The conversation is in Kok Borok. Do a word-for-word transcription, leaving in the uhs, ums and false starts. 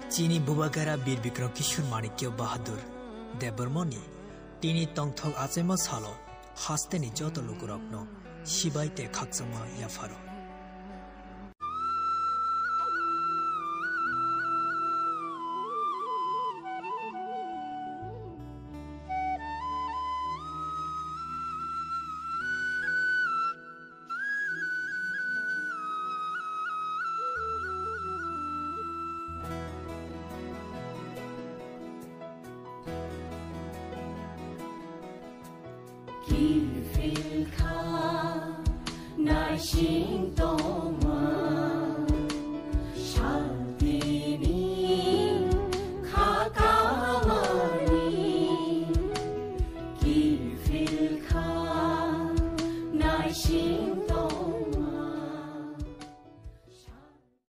Chini Bubagra Bir Bikram Kishore Manikya Bahadur Debbarmani tini tongthok achaima salo hasteni joto lukurokno sibai tei khakchangma yapharo. Kiphil kha naising